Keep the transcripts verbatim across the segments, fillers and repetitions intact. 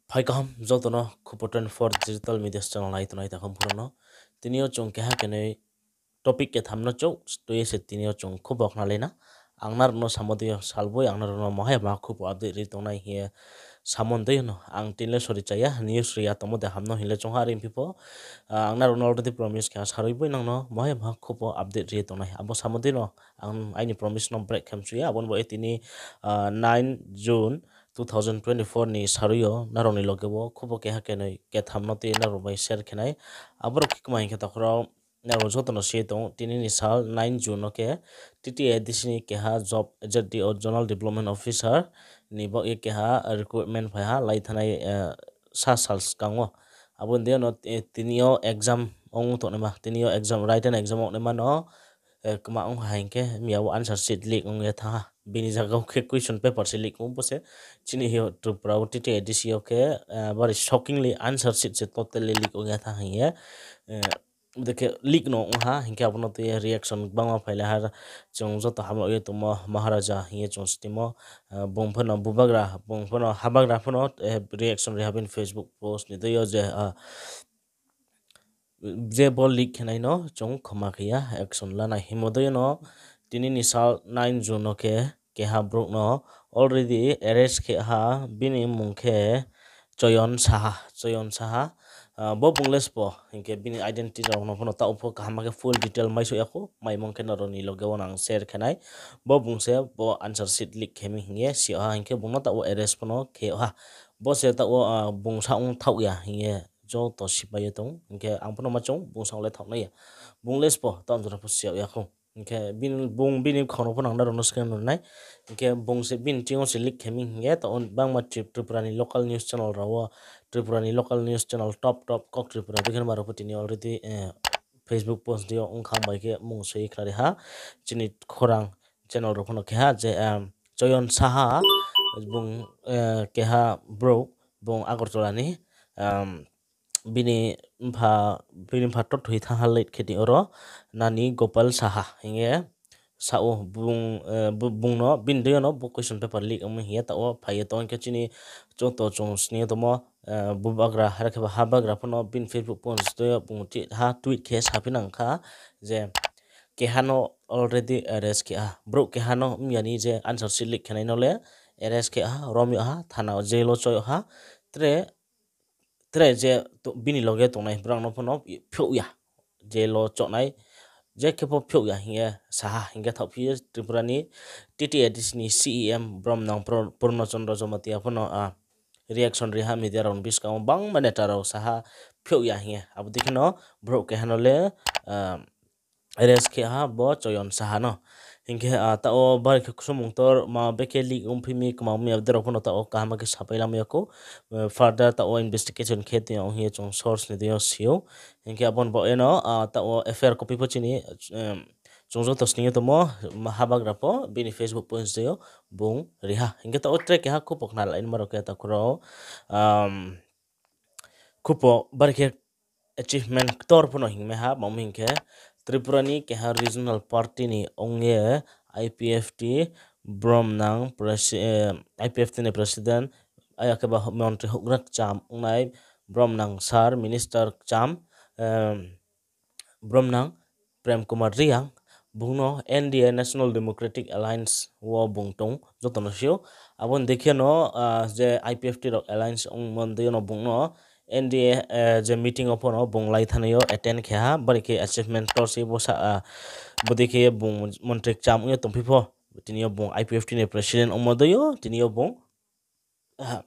Phai kaham joto no Khupo twenty four digital media channel nai tongnai takhu phuru no. Tini yo chung keha kenoi topic ketham no chouh tui ye se tini yo chung khupo khnalai na. Ang nrao no samo dei yo salboi ang nrao no mohai ma khupo update ri tongnai hing ye samo dei no. Ang tini le sori chaya, news ri ya tongmo de ham no hing le chung ha ri phi pho. Ah, ang nrao no already promise khe sarui boi nang no mohai ma khupo update ri tongnai. Abo samo dei no ang aini promise no break khem chuya. Abo ni bo e tini, ah, nine June two thousand twenty four ni sarui yo nrao ni loge wo khupo keha kenoi ketham no tui nrao bai share khe nai. Abo rao khe kma hing khe takhu rao, nrao joto no si tong, tini ni sal nine June no khe T T A D C ni keha job Z D O, Zonal Development Officer ni baoh ye keha recruitment phai ha, lai thanai, eh, sa sal skang wo. Abo ni dei no, eh, tini yo exam ong tongnaima, tini yo exam, written exam ong naima no, eh, kma ong ha hing khe, miya wo answer sheet leak ong ye thanng ha. Bini zaga wo khe question paper se leak ong bo se. Chini yo Tripura wo T T A D C yo khe, eh, bari shockingly answer sheet se totally leak ong ye thanng hing ye, eh, Ode khe leak no ong ha, hing khe abo no tui ye reaction gbangma phai le ha. Chung joto hamyag ye tongmo Maharaja hing ye chung stimo, ah, bung phano bubagra, bung phano habagra phano, eh, reaction ri ha bini Facebook post ni dei yo je, ah, je bo leak khe nai no chung khoma khe ya, action lanai hingmo dei no. Tini ni sal nine June no khe keha brouh no already arrest khe ha, bini mmung khe Choyon Saha, Choyon Saha. Ah, bo bung le sbo, hing khe bini identity rao no phano taoh pho kaham khe full detail mai souh ya khou, maimo khe nrao ni loge wo nang share khe nai. Bo bung se bo answer sheet leak khe mi hing ye si ha, hing khe bung no taoh wo arrest phano khe ha. Bo se taoh wo, ah, bung saong thaoh ya hing ye joto sipai ye tong, hing khe ang phano ma chung bung saong le thaoh nai ya. Bung le sbo taoh jora pho si ya khou. Hing khe bini, bung bini bkhang no phano ang nrao no skang nai. Hing khe bung se bini ching yo se leak khe mi hing ye taoh wo bangma Tri-, Tripura ni local news channel rao wo, Tripura ni local news channel top top kok Tripura dei khe ma rao pho tini already, eh, Facebook post dei yo ong kha bai khe mung soi khnari ha. Chini khorang channel rao phano khe ha je, em, Choyon Saha, bung, eh, keha brouh, bung Agartala ni, em, bini mpha, bini mpha tothoi thanng ha late khe di oro, Nani Gopal Saha hing ye sa ou bung, eh, bu-, bung no bini dei yo no bo question paper leak ong mi hing ye taoh wo phai ye tong khe chini joto chung sning ye tongmo, eh, bubagra, are khe ba habagra phano bini Facebook post dei yo bung ti-, ha tweet khe saphi nang kha je keha no already arrest khe ha. Brouh keha no mya ni je answer sheet leak khe nai no le arrest khe ha, rom yag ha, thana jail wo cho yag ha. Tre, tre je to-, bini loge tongnai brao no phano phiouh ya. Jail wo chohnai, je khe pho phiouh ya hing ye sa ha, hing khe thaoh phi ye Tripura ni T T A D C ni C E M bromnang Pro-, Purno Chandra Jamatia phano, ah, reaction ri ha media rao ni buskang wo bangma neta rao sa ha phiouh ya hing ye. Abo dei khe no brouh keha no le, ah, arrest khe ha bo Choyon Saha no. Hing khe, ah, taoh wo bari khe kusumung ktor ma bekhe leak ongphi mi, kma ong mi, abo dei rao phano taoh wo kaham khe sapai lamai ya khou. Eh, further taoh wo investigation khe tong hing ye chung source ni dei yo si ou. Hing khe abo ni baoh ye no, ah, taoh wo F I R copy pho chini, em, chung joto sning ye tongmo, ma habagra pho bini Facebook post dei yo bung ri ha. Hing khe taoh wo tre keha khupo khnalai ma rao khe takhu rao, am, khupo bari khe achievement ktor phano hingmai ha, mamo hing khe Tripura ni keha regional party ni ong ye I P F T bromnang presi-, eh, I P F T ni president, aya khe ba montri houhgra kcham ongnai bromnang sir, minister kcham, eh, bromnang Prem Kumar Reang, bung no N D A, National Democratic Alliance wo bung tong, joto no si ou. Abo ni dei khe no, ah, je I P F T rao alliance ongmo dei yo no bung no N D A, eh, je meeting wo phano bung lai thanai yo attend khe ha, bari khe achievement ktor se bo sa, ah, bo dei khe bung montri kcham ong ye tongphi pho, tini yo bung I P F T ni president ongmo dei yo, tini yo bung, ah,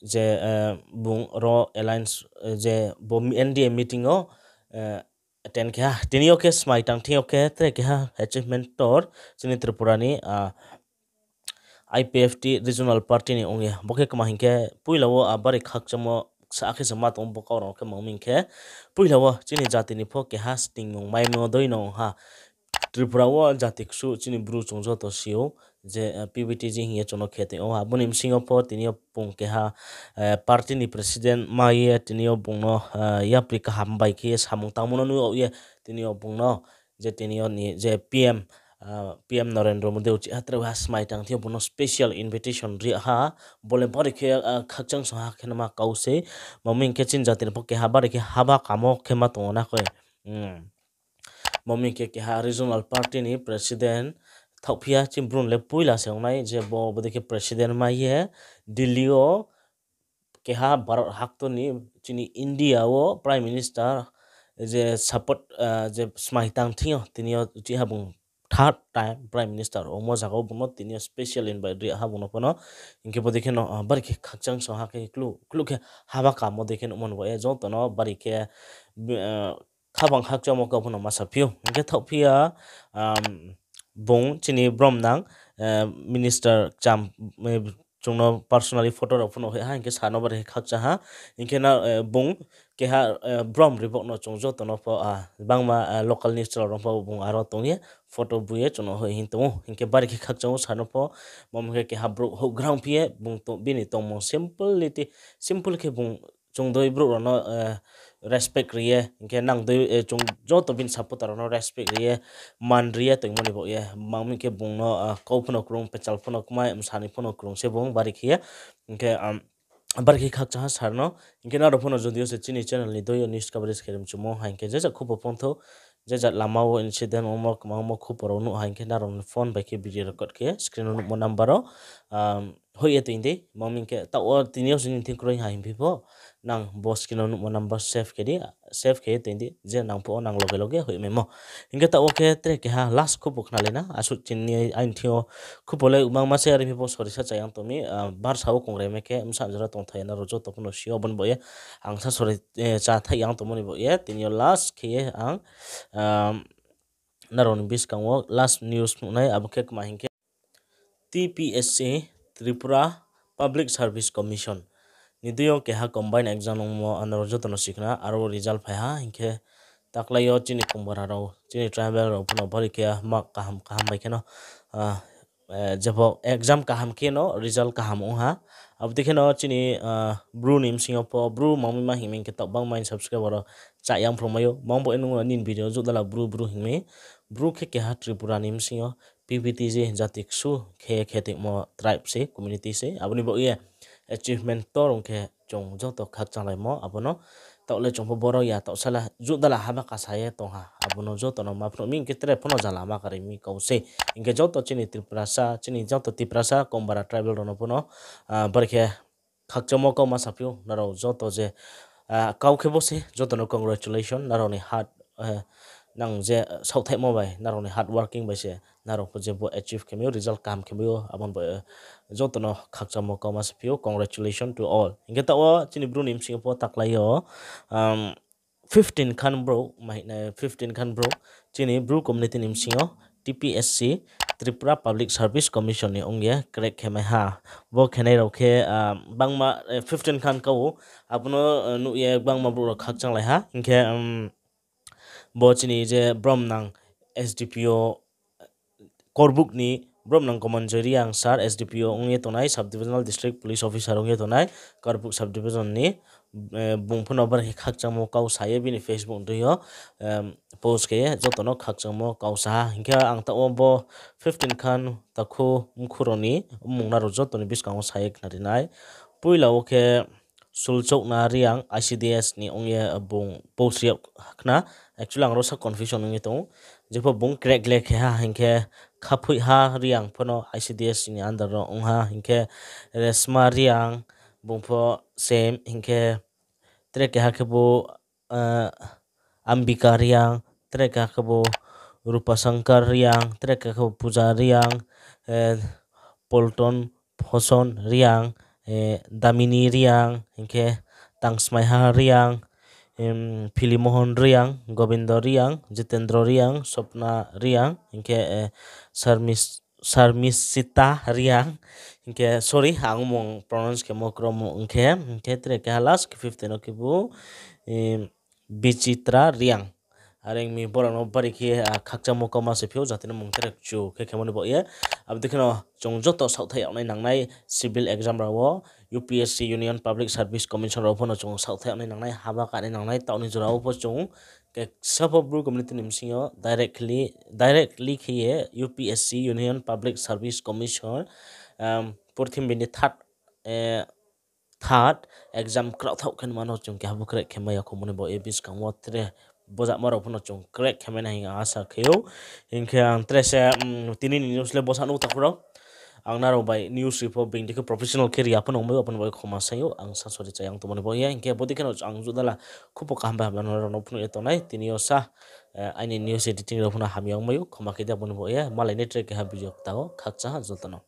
je, eh, bung ro alliance, eh, je bo N D A meeting wo, eh, attend khe ha. Tini yo khe smai tang thing yo khe tre keha achievement ktor chini Tripura ni, ah, I P F T regional party ni ong ye. Bo khe kma hing khe poila wo, ah, bari khakchangmo sa khe se ma tong bo kau rao khe mamo hing khe poila wo chini jati ni pho keha stingmung maimo dei no ong ha. Tripura wo jati ksu chini Bru chung joto si ou je, eh, P V T G hing ye chung no khe tong ou. Abo ni bsing yo pho tini yo bung keha, eh, party ni president mai ye tini yo bung no, eh, yapri kaham bai khe ye samung tangmo no nuh yag ye tini yo bung no je tini yo ni je P M, P M Narendra Modi uchih ha tre ha smai tang thing yo bung no special invitation ri ha, bo le bari khe khakchang song ha khe nama kau se, mami hing khe chini jati ni pho keha bari khe haba kamo khe ma tong ou na khe. Mami hing khe keha regional party ni president thaohphi ya, chini Bru ni le poila se ong nai je bo bodei khe president mai ye Delhi yo keha Bharat haktor ni chini India wo Prime Minister je support, je smai tang thing yo tini yo uchih ha bung third time Prime Minister ongmo zaga wo bung no tini yo special invite ri ha bung no pho no. Hing khe bodei khe no bari khe khakchang song ha khe kluh khe haba kamo dei khe nuhmo ni baoh ye joto no bari khe khabang khakchangmo kau pho no ma saphi ou. Hing khe thaohphi ya, bung chini bromnang minister kcham, chung no personally photo rao pho no hoih ha, hing khe sir no bari khe khakchang ha. Hing khe bung keha brom ribok no chung joto no pho, bangma local news channel rao pho bung aro tong ye photo bu ye chung no hoih hing tong ou. Hing khe bari khe khakchang ou sir no pho, mami khe keha brouh houhgrang phi ye bung bini tongmung simplicity, simple khe bung chung doi brouh rao no respect ri ye, hing khe nang doi chung joto bini supporter rao no respect ri ye, man ri ye tongmo ni baoh ye, mami khe bung no kau pho no krung, pechal pho no kmai, bsa ni pho no krung se bung bari khe ye. Hing khe bari khe khakchang ha sir no. Hing khe nrao pho no jodi yo se chini channel ni doi yo news coverage khe ri mchumo ha hing khe je jat khupo phong thou, je jat lama wo incident ongmo kma ongmo khupo rao nuh ha hing khe nrao ni phone bai khe video record khe screen wo nuhmo number wo hoih ye toing di. Mami hing khe taoh wo tini yo se nini thing kroi ha hingphi pho, nang bo screen wo nuhmo number save khe di, save khe ye toing di, je nang phuh wo nang loge loge hoih maimo. Hing khe taoh wo khe tre keha last khupo khnalai na, asuh chini aini thing yo khupo le bangma se, are phi pho sorry sa chayang tong mi, barsa wo kongrai mai khe bsa jora tongthai ya nrao joto pho no si yo, abo ni baoh ye ang sa sorry cha thaih yang tongmo ni baoh ye tini yo last khe ye ang nrao ni buskang wo last news nuh nai, abo khe kma hing khe T P S C, Tripura Public Service Commission ni dei yo keha combine exam ongmo nrao joto no sikhna, aro result phai ha hing khe taklái yo chini kongbara rao, chini tribal rao pho no bari khe mark kaham kaham bai khe no jepho exam kaham khe no result kaham ong ha. Abo dei khe no chini Bru ni bsing yo pho Bru mangmi ma hing mi hing khe taoh bangma subscriber rao chayang phrungmai ou, mang bo nung nini video judala Bru Bru hing mi. Bru khe keha Tripura ni bsing yo P V T G jati ksu khe khe tongmo tribe se, community se, abo ni baoh ye achievement ktor ong khe chung joto khakchanglaimo abo no. Taoh le chung pho boro ya taoh sala judala haba kasa ye tong ha, abo no joto no ma phnuh mi hing khe tre pho no jala ma kari mi kau se. Hing khe joto chini Tiprasa, chini joto Tiprasa kongbara tribal rao no pho no bari khe khakchangmo kau ma saphi ou nrao joto je kau khe bo se joto no congratulation, nrao ni hard, nang je saohthaihmo bai, nrao ni hard working bai se nrao pho je bo achieve khe mai ou, result kaham khe mai ou, abo ni bai joto no khakchangmo kau ma saphi ou, congratulation to all. Hing khe taoh wo chini Bru ni bsing yo pho taklái yo fifteen khan brouh, fifteen khan brouh chini Bru community ni bsing yo T P S C, Tripura Public Service Commission ni ong ye crack khe mai ha. Bo khenai rao khe bangma fifteen khan kau, abo no nuh ye gbangma brouh rao khakchanglai ha. Hing khe bo chini je bromnang S D P O Korbuk ni bromnang Komanjoi Reang sir S D P O ong ye tongnai, Sub Divisional District Police Officer ong ye tongnai Korbuk Sub Division ni, bung pho no bari khe khakchangmo kau sa ye bini Facebook dei yo post khe ye joto no khakchangmo kau sa ha. Hing khe ang taoh wo bo fifteen khan takhu mkhu rao ni mmung nrao joto ni buskang wo sa ye khnari nai. Poila wo khe Sulchouhna Reang I C D S ni ong ye bung post ri yag khna. Actually ang ro sa confusion ong ye tong ou. Jepho bung crack le khe ha hing khe Khaphoihha Reang pho no I C D S ni under wo ong ha hing khe Resma Reang bung pho same hing khe tre keha khe bo Ambika Reang, tre keha khe bo Rupasankar Reang, tre keha khe bo Puja Reang, Polton Phoson Reang, Damini Reang, hing khe Tangsmaiha Reang, Philimohon Reang, Gobindo Reang, Jitendro Reang, Sopna Reang, hing khe Sarmisita Reang, hing khe sorry ang mung pronounce khemo kromo ong khe, hing khe tre keha last khe fifteen no khe bo Bichitra Reang. Are ong mi borok no bari khe khakchangmo kau ma se phi ou, jati no mung tre kchu khe khemo ni baoh ye. Abo dei khe no chung joto saohthaih yag nai nangnai civil exam rao wo U P S C, Union Public Service Commission rao pho no chung saohthaih nai nangnai, haba kanai nangnai, taoh ni jora wo pho chung kesa pho Bru community ni bsing yo directly, directly khe ye U P S C, Union Public Service Commission, um, purthimbi ni third, eh, third exam kraohthaoh khe mano chung keha pho crack khe mai ya khomoni bo ye buskang wo tre bojama rao pho no chung crack khe mai nai hing asa khe ou. Hing khe ang tre se, um, tini ni news le bsa nuh takhu rao. Ang nrao bai news ri pho being dei khe professional khe ri ya pho nung mai ou, abo ni bo ye khoma sai ou, ang sa sori chayang tongmani bo ye. Hing khe bodei khe no ang judala khubo kaham bai hamya nrao no phnuh ye tongnai. Tini yo sa, eh, aini news editing rao pho no hamya ong mai ou, khoma khe di abo ni bo ye. Malai nai tre keha video kta wo khakchang ha joto no.